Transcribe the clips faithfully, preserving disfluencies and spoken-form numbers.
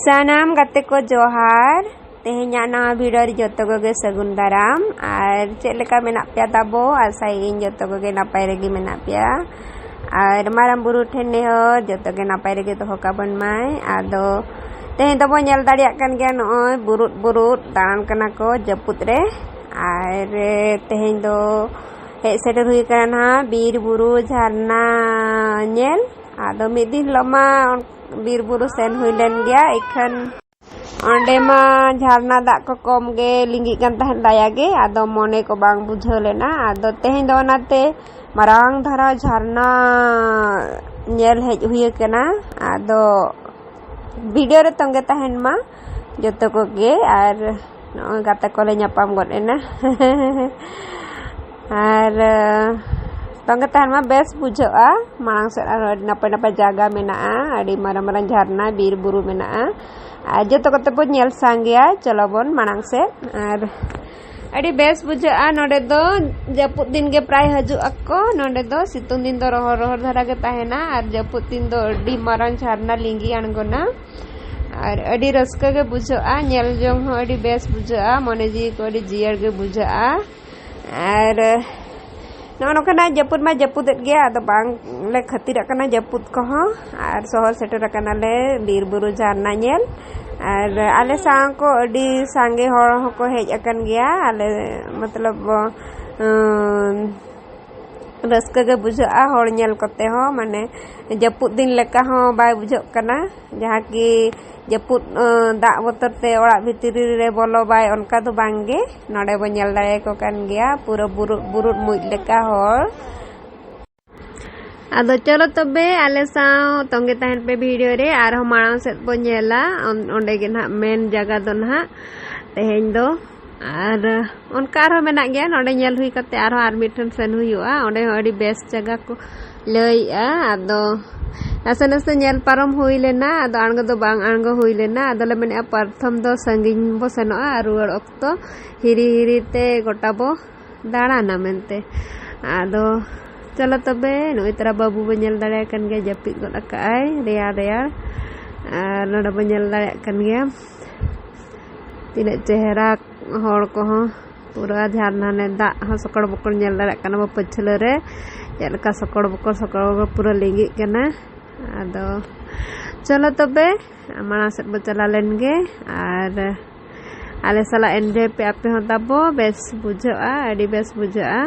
ᱥᱟᱱᱟᱢ ᱜᱟᱛᱮ ᱠᱚ ᱡᱚᱦᱟᱨ᱾ ᱛᱮᱦᱮᱧᱟᱜ ᱱᱟᱣᱟ ᱵᱷᱤᱰᱤᱭᱳ ᱨᱮ ᱡᱚᱛᱚ ᱠᱚᱜᱮ ᱥᱟᱹᱜᱩᱱ ᱫᱟᱨᱟᱢ᱾ ᱟᱨ ᱪᱮᱫ ᱞᱮᱠᱟ ᱢᱮᱱᱟᱜ ᱯᱮᱭᱟ ᱛᱟᱵᱚ? ᱟᱥᱟᱭᱟᱹᱧ ᱡᱚᱛᱚ ᱠᱚᱜᱮ ᱱᱟᱯᱟᱭ ᱨᱮᱜᱮ ᱢᱮᱱᱟᱜ ᱯᱮᱭᱟ᱾ ᱟᱨ ᱢᱟᱨᱟᱝ ᱵᱩᱨᱩ ᱴᱷᱮᱱ ᱱᱮᱦᱚᱨ ᱡᱚᱛᱚ ᱜᱮ ᱱᱟᱯᱟᱭ ᱨᱮᱜᱮ ᱫᱚᱦᱚ ᱠᱟᱵᱚᱱ ᱢᱟᱭ᱾ ᱟᱫᱚ ᱛᱮᱦᱮᱧ ᱫᱚᱵᱚ ᱧᱮᱞ ᱫᱟᱲᱮᱭᱟᱜ ᱠᱟᱱ ᱜᱮᱭᱟ, ᱱᱚᱜᱼᱚᱭ ᱵᱩᱨᱩᱫ ᱵᱩᱨᱩᱫ ᱫᱟᱬᱟᱱ ᱠᱟᱱᱟ ᱠᱚ ᱡᱟᱹᱯᱩᱫ ᱨᱮ᱾ ᱟᱨ ᱛᱮᱦᱮᱧ ᱫᱚ ᱦᱮᱡ ᱥᱮᱴᱮᱨ ᱦᱩᱭ ᱠᱟᱱᱟ ᱱᱟᱦᱟᱜ ᱵᱤᱨ ᱵᱩᱨᱩ ᱡᱷᱟᱨᱱᱟ ᱧᱮᱞ᱾ ᱟᱫᱚ ᱢᱤᱫ ᱫᱤᱱ ᱦᱤᱞᱳᱜ ᱢᱟ ᱵᱤᱨ ᱵᱩᱨᱩ ᱥᱮᱱ ᱦᱩᱭ ᱞᱮᱱ ᱜᱮᱭᱟ, ᱤᱠᱷᱟᱹᱱ ᱚᱸᱰᱮ ᱢᱟ ᱡᱷᱟᱨᱱᱟ ᱫᱟᱜ ᱠᱚ ᱠᱚᱢ ᱜᱮ ᱞᱤᱸᱜᱤᱜ ᱠᱟᱱ ᱛᱟᱦᱮᱸᱫ, ᱫᱟᱭᱟ ᱜᱮ᱾ ᱟᱫᱚ ᱢᱚᱱᱮ ᱠᱚ ᱵᱟᱝ ᱵᱩᱡᱷᱟᱹᱣ ᱞᱮᱱᱟ᱾ ᱟᱫᱚ ᱛᱮᱦᱮᱧ ᱫᱚ ᱚᱱᱟᱛᱮ ᱢᱟᱨᱟᱝ ᱫᱷᱟᱨᱟ ᱡᱷᱟᱨᱱᱟ ᱧᱮᱞ ᱦᱮᱡ ᱦᱩᱭ ᱟᱠᱟᱱᱟ᱾ ᱟᱫᱚ ᱵᱷᱤᱰᱤᱭᱳ ᱨᱮ ᱛᱚᱸᱜᱮ ᱛᱟᱦᱮᱱ ᱢᱟ ᱡᱚᱛᱚ ᱠᱚᱜᱮ᱾ ᱟᱨ ᱱᱚᱜᱼᱚᱭ ᱜᱟᱛᱮ ᱠᱚᱞᱮ ᱧᱟᱯᱟᱢ ᱜᱚᱫ ᱮᱱᱟ᱾ ᱟᱨ ᱛᱚᱸᱜᱮ ᱛᱟᱦᱮᱱ ᱢᱟ, ᱵᱮᱥ ᱵᱩᱡᱷᱟᱹᱜᱼᱟ᱾ ᱢᱟᱲᱟᱝ ᱥᱮᱫ ᱟᱨᱦᱚᱸ ᱟᱹᱰᱤ ᱱᱟᱯᱟᱭ ᱱᱟᱯᱟᱭ ᱡᱟᱭᱜᱟ ᱢᱮᱱᱟᱜᱼᱟ, ᱟᱹᱰᱤ ᱢᱟᱨᱟᱝ ᱢᱟᱨᱟᱝ ᱡᱷᱟᱨᱱᱟ, ᱵᱤᱨ ᱵᱩᱨᱩ ᱢᱮᱱᱟᱜᱼᱟ᱾ ᱟᱨ ᱡᱚᱛᱚ ᱠᱚᱛᱮ ᱵᱚᱱ ᱧᱮᱞ ᱥᱟᱸᱜᱮᱭᱟ᱾ ᱪᱚᱞᱚ ᱵᱚᱱ ᱢᱟᱲᱟᱝ ᱥᱮᱫ᱾ ᱟᱨ ᱟᱹᱰᱤ ᱵᱮᱥ ᱵᱩᱡᱷᱟᱹᱜᱼᱟ ᱱᱚᱰᱮ ᱫᱚ᱾ ᱡᱟᱹᱯᱩᱫ ᱫᱤᱱ ᱜᱮ ᱯᱨᱟᱭ ᱦᱤᱡᱩᱜ ᱟᱠᱚ ᱱᱚᱰᱮ ᱫᱚ᱾ ᱥᱤᱛᱩᱝ ᱫᱤᱱ ᱫᱚ ᱨᱚᱦᱚᱲ ᱨᱚᱦᱚᱲ ᱫᱷᱟᱨᱟ ᱜᱮ ᱛᱟᱦᱮᱱᱟ, ᱟᱨ ᱡᱟᱹᱯᱩᱫ ᱫᱤᱱ ᱫᱚ ᱟᱹᱰᱤ ᱢᱟᱨᱟᱝ ᱡᱷᱟᱨᱱᱟ ᱞᱤᱸᱜᱤ ᱟᱬᱜᱚᱱᱟ᱾ ᱟᱨ ᱟᱹᱰᱤ ᱨᱟᱹᱥᱠᱟᱹ ᱜᱮ ᱵᱩᱡᱷᱟᱹᱜᱼᱟ, ᱧᱮᱞ ᱡᱚᱝ ᱦᱚᱸ ᱟᱹᱰᱤ ᱵᱮᱥ ᱵᱩᱡᱷᱟᱹᱜᱼᱟ, ᱢᱚᱱᱮ ᱡᱤᱣᱤ ᱠᱚ ᱟᱹᱰᱤ ᱡᱤᱭᱟᱹᱲ ᱜᱮ ᱵᱩᱡᱷᱟᱹᱜᱼᱟ᱾ ᱟᱨ ᱱᱚᱜᱼᱚ ᱱᱚᱝᱠᱟᱱᱟᱜ ᱡᱟᱹᱯᱩᱫ ᱢᱟ ᱡᱟᱹᱯᱩᱫᱮᱫ ᱜᱮᱭᱟ, ᱟᱫᱚ ᱵᱟᱝ ᱞᱮ ᱠᱷᱟᱹᱛᱤᱨᱟᱜ ᱠᱟᱱᱟ ᱡᱟᱹᱯᱩᱫ ᱠᱚᱦᱚᱸ᱾ ᱟᱨ ᱥᱚᱦᱚᱨ ᱥᱮᱴᱮᱨ ᱟᱠᱟᱱᱟᱞᱮ ᱵᱤᱨ ᱵᱩᱨᱩ ᱡᱷᱟᱨᱱᱟ ᱧᱮᱞ᱾ ᱟᱨ ᱟᱞᱮ ᱥᱟᱶ ᱠᱚ ᱟᱹᱰᱤ ᱥᱟᱸᱜᱮ ᱦᱚᱲ ᱦᱚᱸᱠᱚ ᱦᱮᱡ ᱟᱠᱟᱱ ᱜᱮᱭᱟ᱾ ᱟᱞᱮ ᱢᱚᱛᱞᱚᱵ, ᱩᱸ, ᱨᱟᱹᱥᱠᱟᱹ ᱜᱮ ᱵᱩᱡᱷᱟᱹᱜᱼᱟ ᱦᱚᱲ ᱧᱮᱞ ᱠᱚᱛᱮ ᱦᱚᱸ, ᱢᱟᱱᱮ ᱡᱟᱹᱯᱩᱫ ᱫᱤᱱ ᱞᱮᱠᱟ ᱦᱚᱸ ᱵᱟᱭ ᱵᱩᱡᱷᱟᱹᱜ ᱠᱟᱱᱟ, ᱡᱟᱦᱟᱸ ᱠᱤ ᱡᱟᱹᱯᱩᱫ, ᱟᱸ, ᱫᱟᱜ ᱵᱚᱛᱚᱨ ᱛᱮ ᱚᱲᱟᱜ ᱵᱷᱤᱛᱨᱤ ᱨᱮ ᱵᱚᱞᱚ ᱵᱟᱭ, ᱚᱱᱠᱟ ᱫᱚ ᱵᱟᱝ ᱜᱮ᱾ ᱱᱚᱰᱮ ᱵᱚ ᱧᱮᱞ ᱫᱟᱲᱮᱭᱟᱠᱚ ᱠᱟᱱ ᱜᱮᱭᱟ, ᱯᱩᱨᱟᱹ ᱵᱩᱨᱩᱫ ᱵᱩᱨᱩᱫ ᱢᱩᱡ ᱞᱮᱠᱟ ᱦᱚᱲ᱾ ᱟᱫᱚ ᱪᱚᱞᱚ ᱛᱚᱵᱮ ᱟᱞᱮ ᱥᱟᱶ ᱛᱚᱸᱜᱮ ᱛᱟᱦᱮᱱ ᱯᱮ ᱵᱷᱤᱰᱤᱭᱳ ᱨᱮ, ᱟᱨᱦᱚᱸ ᱢᱟᱲᱟᱝ ᱥᱮᱫ ᱵᱚ ᱧᱮᱞᱟ᱾ ᱚᱱ-, ᱚᱸᱰᱮ ᱜᱮ ᱱᱟᱦᱟᱜ ᱢᱮᱱ ᱡᱟᱭᱜᱟ ᱫᱚ ᱱᱟᱦᱟᱜ ᱛᱮᱦᱮᱧ ᱫᱚ᱾ ᱟᱨ ᱚᱱᱠᱟ ᱟᱨᱦᱚᱸ ᱢᱮᱱᱟᱜ ᱜᱮᱭᱟ, ᱱᱚᱰᱮ ᱧᱮᱞ ᱦᱩᱭ ᱠᱟᱛᱮ ᱟᱨᱦᱚᱸ ᱟᱨ ᱢᱤᱫ ᱴᱷᱮᱱ ᱥᱮᱱ ᱦᱩᱭᱩᱜᱼᱟ, ᱚᱸᱰᱮ ᱦᱚᱸ ᱟᱹᱰᱤ ᱵᱮᱥ ᱡᱟᱭᱜᱟ ᱠᱚ ᱞᱟᱹᱭᱮᱜᱼᱟ᱾ ᱟᱫᱚ ᱱᱟᱥᱮ ᱱᱟᱥᱮ ᱧᱮᱞ ᱯᱟᱨᱚᱢ ᱦᱩᱭ ᱞᱮᱱᱟ, ᱟᱫᱚ ᱟᱬᱜᱚ ᱫᱚ ᱵᱟᱝ ᱟᱬᱜᱚ ᱦᱩᱭ ᱞᱮᱱᱟ᱾ ᱟᱫᱚᱞᱮ ᱢᱮᱱᱮᱫᱼᱟ ᱯᱨᱚᱛᱷᱚᱢ ᱫᱚ ᱥᱟᱺᱜᱤᱧ ᱵᱚ ᱥᱮᱱᱚᱜᱼᱟ, ᱟᱨ ᱨᱩᱣᱟᱹᱲ ᱚᱠᱛᱚ ᱦᱤᱨᱤ ᱦᱤᱨᱤ ᱛᱮ ᱜᱚᱴᱟ ᱵᱚ ᱫᱟᱬᱟᱱᱟ ᱢᱮᱱᱛᱮ᱾ ᱟᱫᱚ ᱪᱚᱞᱚ ᱛᱚᱵᱮ, ᱱᱚᱜᱼᱚᱭ ᱛᱚᱨᱟ ᱵᱟᱹᱵᱩ ᱵᱚ ᱧᱮᱞ ᱫᱟᱲᱮᱭᱟᱭ ᱠᱟᱱ ᱜᱮᱭᱟ, ᱡᱟᱹᱯᱤᱫ ᱜᱚᱫ ᱟᱠᱟᱫᱼᱟᱭ ᱨᱮᱭᱟᱲ ᱨᱮᱭᱟᱲ᱾ ᱟᱨ ᱱᱚᱰᱮ ᱵᱚ ᱧᱮᱞ ᱫᱟᱲᱮᱭᱟᱜ ᱠᱟᱱ ᱜᱮᱭᱟ ᱛᱤᱱᱟᱹᱜ ᱪᱮᱦᱨᱟ ᱦᱚᱲ ᱠᱚᱦᱚᱸ, ᱯᱩᱨᱟᱹ ᱡᱷᱟᱨᱱᱟ ᱨᱮ ᱫᱟᱜ ᱦᱚᱸ ᱥᱚᱠᱲ ᱵᱚᱠᱚᱲ ᱧᱮᱞ ᱫᱟᱲᱮᱭᱟᱜ ᱠᱟᱱᱟ ᱵᱚ ᱯᱟᱹᱪᱷᱞᱟᱹ ᱨᱮ, ᱪᱮᱫ ᱞᱮᱠᱟ ᱥᱚᱠᱲ ᱵᱚᱠᱚᱲ ᱥᱚᱠᱲ ᱵᱚᱠᱚᱲ ᱯᱩᱨᱟᱹ ᱞᱤᱸᱜᱤᱜ ᱠᱟᱱᱟ᱾ ᱟᱫᱚ ᱪᱚᱞᱚ ᱛᱚᱵᱮ ᱢᱟᱲᱟᱝ ᱥᱮᱫ ᱵᱚ ᱪᱟᱞᱟᱣ ᱞᱮᱱ ᱜᱮ, ᱟᱨ ᱟᱞᱮ ᱥᱟᱞᱟᱜ ᱮᱱᱡᱚᱭ ᱯᱮ ᱟᱯᱮ ᱦᱚᱸ ᱛᱟᱵᱚ, ᱵᱮᱥ ᱵᱩᱡᱷᱟᱹᱜᱼᱟ, ᱟᱹᱰᱤ ᱵᱮᱥ ᱵᱩᱡᱷᱟᱹᱜᱼᱟ᱾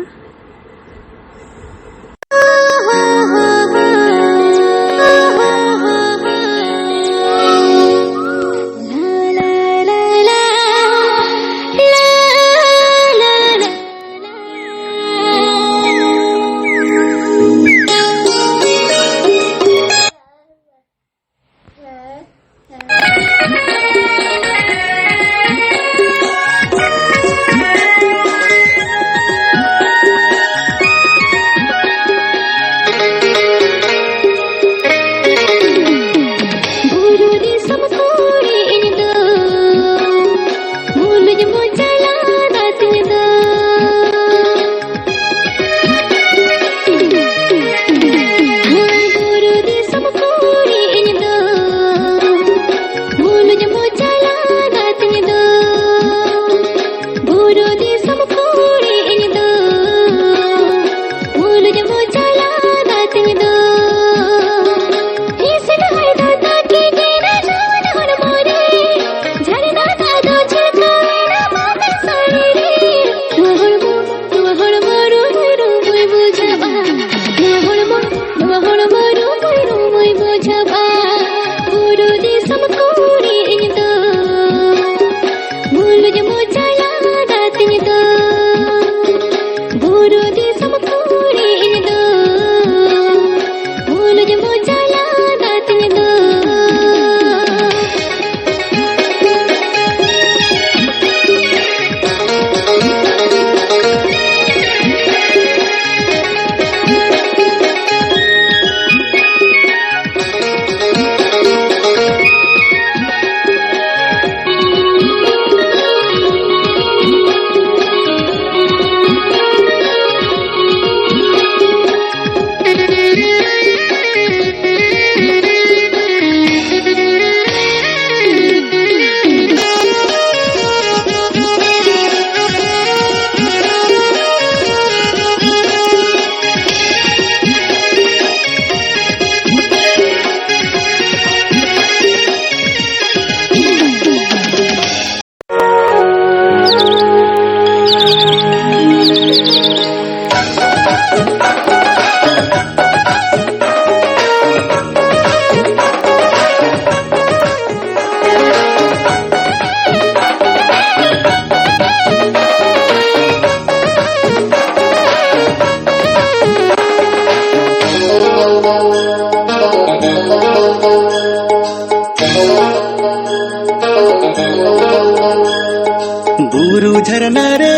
ᱵᱩᱨᱩ ᱡᱷᱟᱨᱱᱟ ᱨᱮ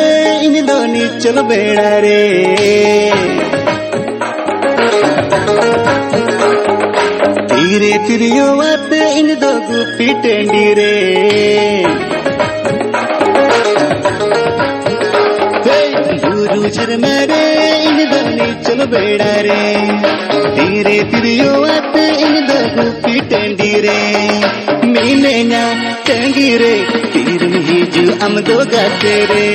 ᱤᱧ ᱫᱚ ᱱᱤᱪᱚᱞ ᱵᱮᱲᱟ ᱨᱮ, ᱛᱤᱨᱮ ᱛᱤᱨᱭᱳ ᱟᱛᱮ ᱤᱧ ᱫᱚ ᱜᱩᱯᱤ ᱴᱟᱺᱰᱤ ᱨᱮ᱾ ᱦᱮᱭ! ᱵᱩᱨᱩ ᱡᱷᱟᱨᱱᱟ ᱨᱮ ᱤᱧ ᱫᱚ ᱱᱤᱪᱚᱞ ᱵᱮᱲᱟ ᱨᱮ, ᱛᱤᱨᱮ ᱛᱤᱨᱭᱳ ᱟᱛᱮ ᱤᱧ ᱫᱚ ᱜᱩᱯᱤ ᱴᱟᱺᱰᱤ ᱨᱮ ᱢᱤᱱᱟᱹᱧᱟ᱾ ᱛᱟᱺᱜᱤ ᱨᱮ ᱛᱤᱨᱮᱢ ᱦᱤᱡᱩᱜ ᱟᱢ ᱫᱚ ᱜᱟᱛᱮ ᱨᱮ᱾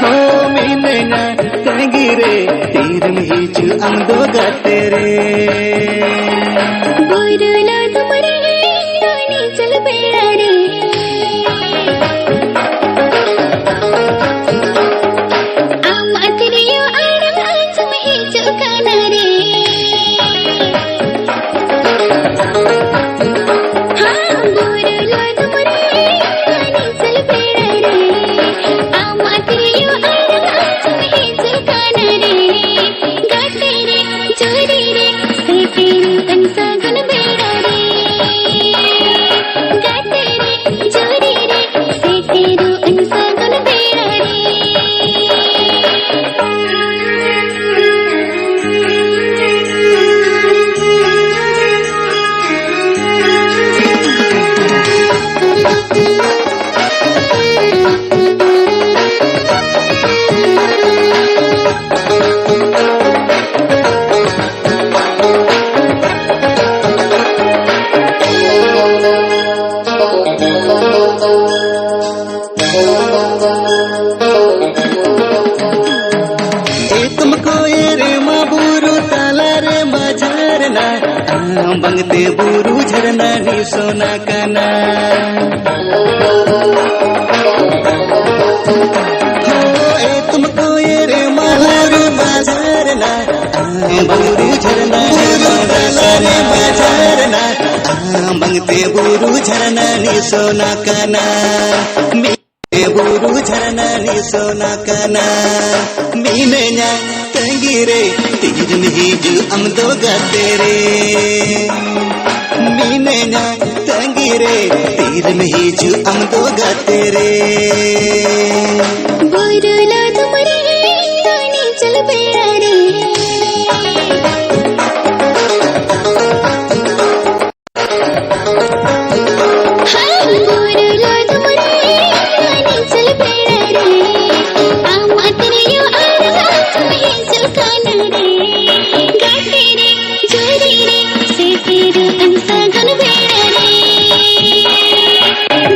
ᱦᱚ ᱢᱤᱱᱟᱹᱧᱟ ᱛᱟᱺᱜᱤ ᱨᱮ ᱛᱤᱨᱮᱢ ᱦᱤᱡᱩᱜ ᱟᱢ ᱫᱚ ᱜᱟᱛᱮ ᱨᱮ᱾ ᱵᱩᱨᱩ ᱞᱚᱫᱚᱢ ᱨᱮ ᱨᱟᱱᱤ ᱪᱟᱞ ᱵᱮᱲᱟ ᱨᱮ᱾ ᱟᱢᱟᱜ ᱛᱤᱨᱭᱳ ᱟᱲᱟᱝ ᱟᱸᱡᱚᱢ ᱦᱤᱡᱩᱜ ᱠᱟᱱᱟ ᱨᱮ᱾ ᱦᱟᱸ, ᱵᱩᱨᱩ ᱞᱚᱫᱚᱢ ᱨᱮ, ᱨᱟᱱᱤ ᱪᱟᱞ ᱵᱮᱲᱟ ᱨᱮ᱾ ᱟᱢᱟᱜ ᱛᱤᱨᱭᱳ ᱟᱲᱟᱝ ᱟᱸᱡᱚᱢ ᱦᱤᱡᱩᱜ ᱠᱟᱱᱟ ᱨᱮ᱾ ᱜᱟᱛᱮ ᱨᱮ, ᱡᱩᱨᱤ ᱨᱮ, ᱥᱮᱴᱮᱨᱚᱜ ᱟᱹᱧ ᱥᱟᱹᱜᱩᱱ ᱵᱮᱲᱟ ᱨᱮ᱾ ᱜᱟᱛᱮ ᱨᱮ, ᱡᱩᱨᱤ ᱨᱮ, ᱥᱮᱴᱮᱨᱚᱜ ᱟᱹᱧ ᱥᱟᱹᱜᱩᱱ ᱵᱮᱲᱟ ᱨᱮ᱾ ᱮᱛᱚᱢ ᱠᱚᱭᱮ ᱨᱮᱢᱟ ᱵᱩᱨᱩ ᱛᱟᱞᱟ ᱨᱮᱢᱟ ᱡᱷᱟᱨᱱᱟ, ᱟᱢ ᱵᱟᱝᱛᱮ ᱵᱩᱨᱩ ᱡᱷᱟᱨᱱᱟ ᱱᱤᱥᱚᱱᱟ ᱠᱟᱱᱟ᱾ ᱦᱳ, ᱮᱛᱚᱢ ᱠᱚᱭᱮ ᱨᱮᱢᱟ ᱵᱩᱨᱩ ᱢᱟ ᱡᱷᱟᱨᱱᱟ, ᱟᱢ ᱵᱩᱨᱩ ᱡᱷᱟᱨᱱᱟ ᱱᱤᱥᱚᱱᱟ ᱠᱟᱱᱟ᱾ ᱟᱢ ᱵᱟᱝᱛᱮ ᱵᱩᱨᱩ ᱡᱷᱟᱨᱱᱟ ᱱᱤᱥᱚᱱᱟ ᱠᱟᱱᱟ᱾ ᱵᱩᱨᱩ ᱡᱷᱟᱨᱱᱟ ᱱᱤᱥᱚᱱᱟ ᱠᱟᱱᱟ᱾ ᱢᱤᱱᱟᱹᱧᱟ ᱛᱟᱺᱜᱤ ᱨᱮ, ᱛᱤᱨᱮᱢ ᱦᱤᱡᱩᱜ ᱟᱢ ᱫᱚ ᱜᱟᱛᱮ ᱨᱮ᱾ ᱢᱤᱱᱟᱹᱧᱟ ᱛᱟᱺᱜᱤ ᱨᱮ, ᱛᱤᱨᱮᱢ ᱦᱤᱡᱩᱜ ᱟᱢ ᱫᱚ ᱜᱟᱛᱮ ᱨᱮ᱾ ᱵᱩᱨᱩ ᱞᱚᱫᱚᱢ ᱨᱮ, ᱫᱚᱱᱤ ᱪᱚᱞ ᱵᱮᱲᱟ ᱨᱮ᱾ ᱦᱟᱭ, ᱵᱩᱨᱩ ᱞᱚᱫᱚᱢ ᱨᱮ, ᱫᱚᱱᱤ ᱪᱚᱞ ᱵᱮᱲᱟ ᱨᱮ᱾ ᱟᱢ ᱟᱛᱨᱮᱭᱳ ᱟᱨ ᱟᱢ ᱦᱮᱸᱥᱮᱞ ᱠᱟᱱᱟ ᱨᱮ᱾ ᱜᱟᱛᱮ ᱨᱮ, ᱡᱩᱨᱤ ᱨᱮ, ᱥᱮᱴᱮᱨᱚᱜ ᱟᱹᱧ ᱥᱟᱹᱜᱩᱱ ᱵᱮᱲᱟ ᱨᱮ᱾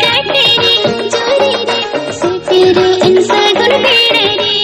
ᱜᱟᱛᱮ ᱨᱮ, ᱡᱩᱨᱤ ᱨᱮ, ᱥᱮᱴᱮᱨᱚᱜ ᱟᱹᱧ ᱥᱟᱹᱜᱩᱱ ᱵᱮᱲᱟ ᱨᱮ᱾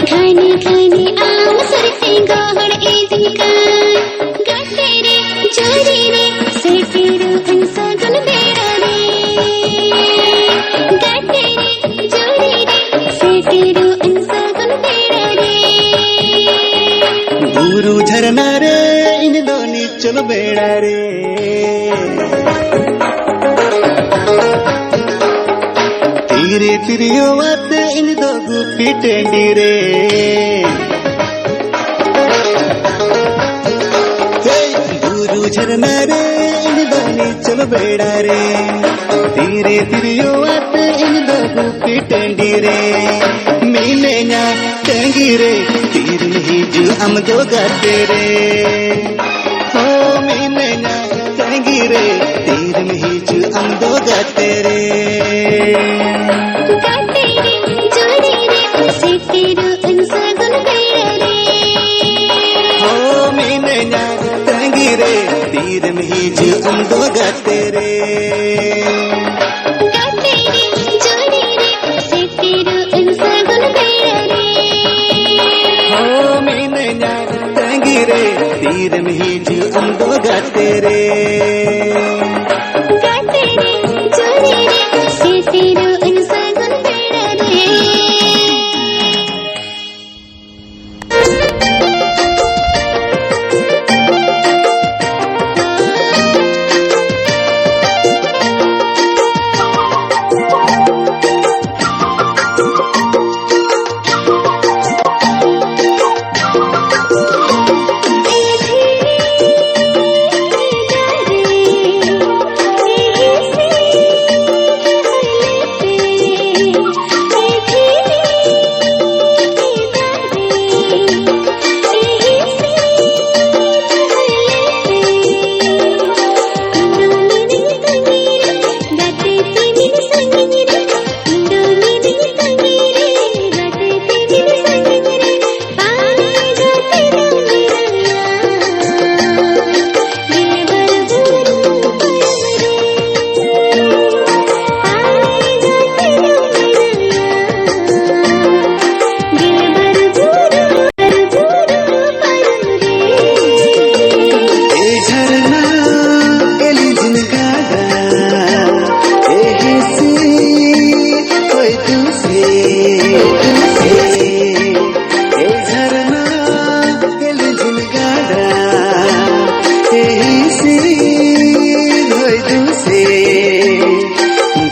ᱜᱷᱟᱱᱮ ᱜᱷᱟᱱᱮ ᱟᱢ ᱥᱩᱨ ᱛᱮ ᱜᱚᱦᱚᱲ ᱤᱫᱤᱧ ᱠᱟᱱ᱾ ᱜᱟᱛᱮ ᱨᱮ, ᱡᱩᱨᱤ ᱨᱮ, ᱥᱮᱴᱮᱨᱚᱜ ᱟᱹᱧ ᱥᱟᱹᱜᱩᱱ ᱵᱮᱲᱟ ᱨᱮ᱾ ᱜᱟᱛᱮ ᱨᱮ, ᱡᱩᱨᱤ ᱨᱮ, ᱥᱮᱴᱮᱨᱚᱜ ᱟᱹᱧ ᱥᱟᱹᱜᱩᱱ ᱵᱮᱲᱟ ᱨᱮ᱾ ᱵᱩᱨᱩ ᱡᱷᱟᱨᱱᱟ ᱨᱮ, ᱤᱧ ᱫᱚ ᱱᱤᱪᱚᱞ ᱵᱮᱲᱟ ᱨᱮ᱾ ᱛᱤᱨᱮ ᱛᱤᱨᱭᱳ ᱟᱛᱮ ᱤᱧ ᱫᱚ ᱜᱩᱯᱤ ᱴᱟᱺᱰᱤ ᱨᱮ᱾ ᱦᱮᱭ, ᱵᱩᱨᱩ ᱡᱷᱟᱨᱱᱟ ᱨᱮ ᱤᱧ ᱫᱚ ᱱᱤᱪᱚᱞ ᱵᱮᱲᱟ ᱨᱮ᱾ ᱛᱤᱨᱮ ᱛᱤᱨᱭᱳ ᱟᱛᱮ ᱤᱧ ᱫᱚ ᱜᱩᱯᱤ ᱴᱟᱺᱰᱤ ᱨᱮ᱾ ᱢᱤᱱᱟᱹᱧᱟ ᱛᱟᱺᱜᱤ ᱨᱮ, ᱛᱤᱨᱮᱢ ᱦᱤᱡᱩᱜ ᱟᱢ ᱫᱚ ᱜᱟᱛᱮ ᱨᱮ᱾ ᱦᱳ, ᱢᱤᱱᱟᱹᱧᱟ ᱛᱟᱺᱜᱤ ᱨᱮ ᱛᱤᱨᱮᱢ ᱦᱤᱡᱩᱜ ᱟᱢ ᱫᱚ ᱜᱟᱛᱮ ᱨᱮ᱾ ᱜᱟᱛᱮ ᱨᱮ, ᱡᱳᱲᱤ ᱨᱮ, ᱥᱮᱴᱮᱨᱚᱜ ᱟᱹᱧ ᱥᱟᱹᱜᱩᱱ ᱵᱮᱲᱟ ᱨᱮ᱾ ᱦᱚᱸ, ᱢᱤᱱᱟᱹᱧᱟ ᱛᱟᱺᱜᱤ ᱨᱮ, ᱛᱤᱨᱮᱢ ᱦᱤᱡᱩᱜ ᱟᱢ ᱫᱚ ᱜᱟᱛᱮ ᱨᱮ᱾ ᱜᱟᱛᱮ ᱨᱮ, ᱡᱳᱲᱤ ᱨᱮ, ᱥᱮᱴᱮᱨᱚᱜ ᱟᱹᱧ ᱥᱟᱹᱜᱩᱱ ᱵᱮᱲᱟ ᱨᱮ᱾ ᱦᱚᱸ, ᱢᱤᱱᱟᱹᱧᱟ ᱛᱟᱺᱜᱤ ᱨᱮ, ᱛᱤᱨᱮᱢ ᱦᱤᱡᱩᱜ ᱟᱢ ᱫᱚ ᱜᱟᱛᱮ ᱨᱮ᱾ ᱜᱟᱛᱮ ᱨᱮ, ᱡᱳᱲᱤ ᱨᱮ, ᱥᱮᱴᱮᱨᱚᱜ ᱟᱹᱧ ᱥᱟᱹᱜᱩᱱ ᱵᱮᱲᱟ ᱨᱮ᱾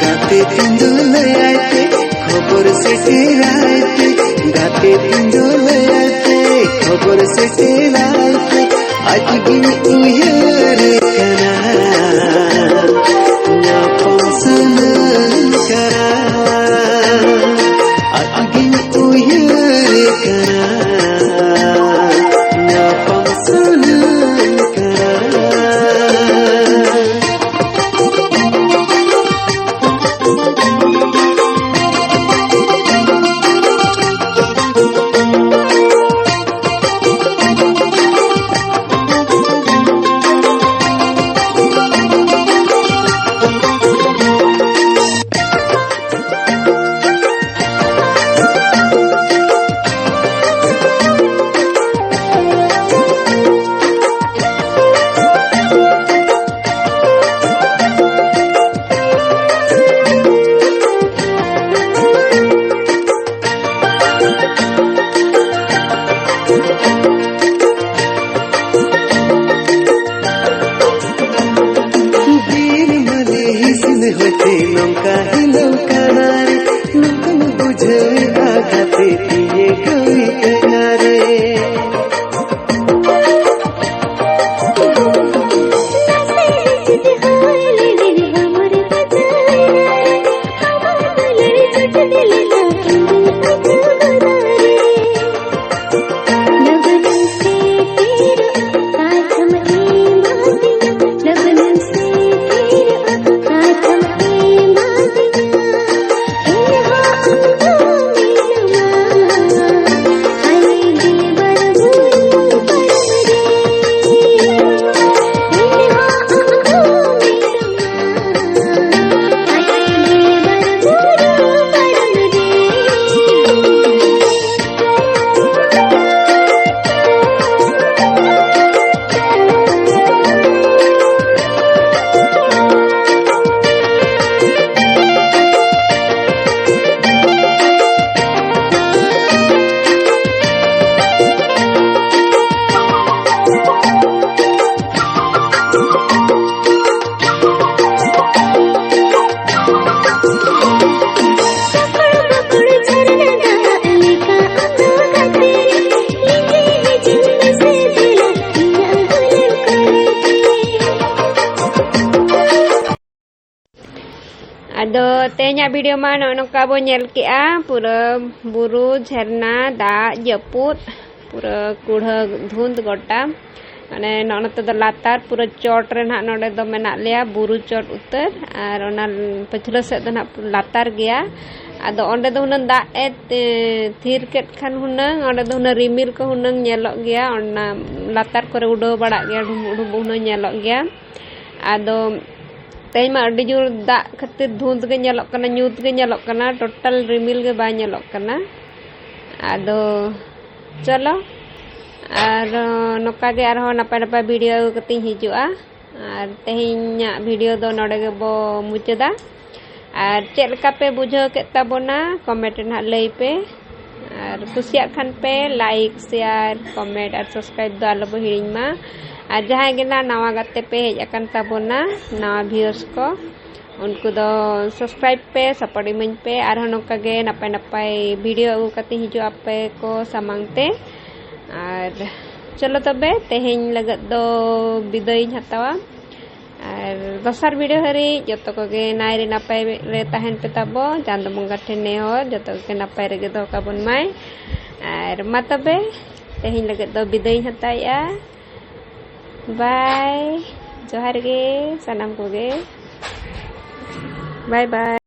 ᱜᱟᱛᱮ ᱛᱤᱧ ᱫᱚ ᱞᱟᱹᱭᱟᱭ ᱯᱮ, ᱠᱷᱚᱵᱚᱨ ᱥᱮᱴᱮᱨᱟᱭ ᱯᱮ᱾ ᱜᱟᱛᱮ ᱛᱤᱧ ᱫᱚ ᱞᱟᱹᱭᱟᱭ ᱯᱮ, ᱠᱷᱚᱵᱚᱨ ᱥᱮᱴᱮᱨᱟᱭ ᱯᱮ᱾ ᱟᱡ ᱜᱤᱧ ᱩᱭᱦᱟᱹᱨ ᱠᱟᱱᱟ, ᱧᱟᱯᱟᱢ ᱥᱟᱱᱟᱧ ᱠᱟᱱᱟ᱾ ᱟᱡ ᱜᱤᱧ ᱩᱭᱦᱟᱹᱨ ᱠᱟᱱᱟ, ᱧᱟᱯᱟᱢ ᱥᱟᱱᱟᱧ ᱠᱟᱱᱟ᱾ ᱦᱚᱭᱛᱮ ᱱᱚᱝᱠᱟ ᱦᱤᱞᱟᱹᱣ ᱠᱟᱱᱟ ᱨᱮ, ᱱᱚᱝᱠᱟᱧ ᱵᱩᱡᱷᱟᱹᱣᱮᱫᱼᱟ ᱜᱟᱛᱮ ᱛᱤᱧᱮ ᱠᱟᱹᱣᱤ ᱠᱟᱱᱟ ᱨᱮ᱾ ᱟᱫᱚ ᱛᱮᱦᱮᱧᱟᱜ ᱵᱷᱤᱰᱤᱭᱳ ᱢᱟ ᱱᱚᱜᱼᱚ ᱱᱚᱝᱠᱟ ᱵᱚ ᱧᱮᱞ ᱠᱮᱜᱼᱟ, ᱯᱩᱨᱟᱹ ᱵᱩᱨᱩ, ᱡᱷᱟᱨᱱᱟ, ᱫᱟᱜ, ᱡᱟᱹᱯᱩᱫ, ᱯᱩᱨᱟᱹ ᱠᱩᱲᱦᱟᱹ ᱫᱷᱩᱸᱫ ᱜᱚᱴᱟ᱾ ᱢᱟᱱᱮ ᱱᱚᱜᱼᱚ ᱱᱚᱛᱮ ᱫᱚ ᱞᱟᱛᱟᱨ, ᱯᱩᱨᱟᱹ ᱪᱚᱴ ᱨᱮ ᱱᱟᱦᱟᱜ ᱱᱚᱰᱮ ᱫᱚ ᱢᱮᱱᱟᱜ ᱞᱮᱭᱟ, ᱵᱩᱨᱩ ᱪᱚᱴ ᱩᱛᱟᱹᱨ, ᱟᱨ ᱚᱱᱟ ᱯᱟᱹᱪᱷᱞᱟᱹ ᱥᱮᱫ ᱫᱚ ᱱᱟᱦᱟᱜ ᱞᱟᱛᱟᱨ ᱜᱮᱭᱟ᱾ ᱟᱫᱚ ᱚᱸᱰᱮ ᱫᱚ ᱦᱩᱱᱟᱹᱝ ᱫᱟᱜ ᱮ ᱛᱮ-, ᱛᱷᱤᱨ ᱠᱮᱫ ᱠᱷᱟᱱ ᱦᱩᱱᱟᱹᱝ ᱚᱸᱰᱮ ᱫᱚ ᱦᱩᱱᱟᱹᱝ ᱨᱤᱢᱤᱞ ᱠᱚ ᱦᱩᱱᱟᱹᱝ ᱧᱮᱞᱚᱜ ᱜᱮᱭᱟ, ᱚᱱᱟ ᱞᱟᱛᱟᱨ ᱠᱚᱨᱮ ᱩᱰᱟᱹᱣ ᱵᱟᱲᱟᱜ ᱜᱮᱭᱟ, ᱰᱩᱸᱵᱩᱜ ᱰᱩᱸᱵᱩᱜ ᱦᱩᱱᱟᱹᱝ ᱧᱮᱞᱚᱜ ᱜᱮᱭᱟ᱾ ᱟᱫᱚ ᱛᱮᱦᱮᱧ ᱢᱟ ᱟᱹᱰᱤ ᱡᱳᱨ ᱫᱟᱜ ᱠᱷᱟᱹᱛᱤᱨ ᱫᱷᱩᱸᱫ ᱜᱮ ᱧᱮᱞᱚᱜ ᱠᱟᱱᱟ, ᱧᱩᱛ ᱜᱮ ᱧᱮᱞᱚᱜ ᱠᱟᱱᱟ, ᱴᱳᱴᱟᱞ ᱨᱤᱢᱤᱞ ᱜᱮ ᱵᱟᱭ ᱧᱮᱞᱚᱜ ᱠᱟᱱᱟ᱾ ᱟᱫᱚ ᱪᱚᱞᱚ, ᱟᱨ ᱱᱚᱝᱠᱟ ᱜᱮ ᱟᱨᱦᱚᱸ ᱱᱟᱯᱟᱭ ᱱᱟᱯᱟᱭ ᱵᱷᱤᱰᱤᱭᱳ ᱟᱹᱜᱩ ᱠᱟᱛᱮᱧ ᱦᱤᱡᱩᱜᱼᱟ᱾ ᱟᱨ ᱛᱮᱦᱮᱧᱟᱜ ᱵᱷᱤᱰᱤᱭᱳ ᱫᱚ ᱱᱚᱰᱮ ᱜᱮᱵᱚ ᱢᱩᱪᱟᱹᱫᱟ᱾ ᱟᱨ ᱪᱮᱫ ᱞᱮᱠᱟ ᱯᱮ ᱵᱩᱡᱷᱟᱹᱣ ᱠᱮᱫ ᱛᱟᱵᱚᱱᱟ, ᱠᱚᱢᱮᱱᱴ ᱨᱮ ᱱᱟᱦᱟᱜ ᱞᱟᱹᱭ ᱯᱮ᱾ ᱟᱨ ᱠᱩᱥᱤᱭᱟᱜ ᱠᱷᱟᱱ ᱯᱮ ᱞᱟᱭᱤᱠ, ᱥᱮᱭᱟᱨ, ᱠᱚᱢᱮᱱᱴ ᱟᱨ ᱥᱟᱵᱥᱠᱨᱟᱭᱤᱵ ᱫᱚ ᱟᱞᱚ ᱵᱚ ᱦᱤᱲᱤᱧ ᱢᱟ᱾ ᱟᱨ ᱡᱟᱦᱟᱸᱭ ᱜᱮ ᱱᱟᱦᱟᱜ ᱱᱟᱣᱟ ᱜᱟᱛᱮ ᱯᱮ ᱦᱮᱡ ᱟᱠᱟᱱ ᱛᱟᱵᱚᱱᱟ, ᱱᱟᱣᱟ ᱵᱷᱤᱭᱩᱣᱟᱨᱥ ᱠᱚ, ᱩᱱᱠᱩ ᱫᱚ subscribe ᱯᱮ, support ᱤᱢᱟᱹᱧ ᱯᱮ᱾ ᱟᱨᱦᱚᱸ ᱱᱚᱝᱠᱟ ᱜᱮ ᱱᱟᱯᱟᱭ ᱱᱟᱯᱟᱭ video ᱟᱹᱜᱩ ᱠᱟᱛᱮ ᱦᱤᱡᱩᱜ ᱟᱯᱮ ᱠᱚ ᱥᱟᱢᱟᱝ ᱛᱮ᱾ ᱟᱨ ᱪᱚᱞᱚ ᱛᱚᱵᱮ, ᱛᱮᱦᱮᱧ ᱞᱟᱹᱜᱤᱫ ᱫᱚ ᱵᱤᱫᱟᱹᱭᱤᱧ ᱦᱟᱛᱟᱣᱟ᱾ ᱟᱨ ᱫᱚᱥᱟᱨ video ᱦᱟᱹᱨᱤᱡ ᱡᱚᱛᱚ ᱠᱚᱜᱮ ᱱᱟᱭ ᱨᱮ ᱱᱟᱯᱟᱭ ᱨᱮ ᱛᱟᱦᱮᱱ ᱯᱮ ᱛᱟᱵᱚ᱾ ᱪᱟᱸᱫᱚ ᱵᱚᱸᱜᱟ ᱴᱷᱮᱱ ᱱᱮᱦᱚᱨ, ᱡᱚᱛᱚ ᱠᱚᱜᱮ ᱱᱟᱯᱟᱭ ᱨᱮᱜᱮ ᱫᱚᱦᱚ ᱠᱟᱵᱚᱱ ᱢᱟᱭ᱾ ᱟᱨ ᱢᱟ ᱛᱚᱵᱮ, ᱛᱮᱦᱮᱧ ᱞᱟᱹᱜᱤᱫ ᱫᱚ ᱵᱤᱫᱟᱹᱭᱤᱧ ᱦᱟᱛᱟᱣᱮᱫᱼᱟ᱾ Bye᱾ ᱡᱚᱦᱟᱨ ᱜᱮ ᱥᱟᱱᱟᱢ ᱠᱚᱜᱮ᱾ Bye bye᱾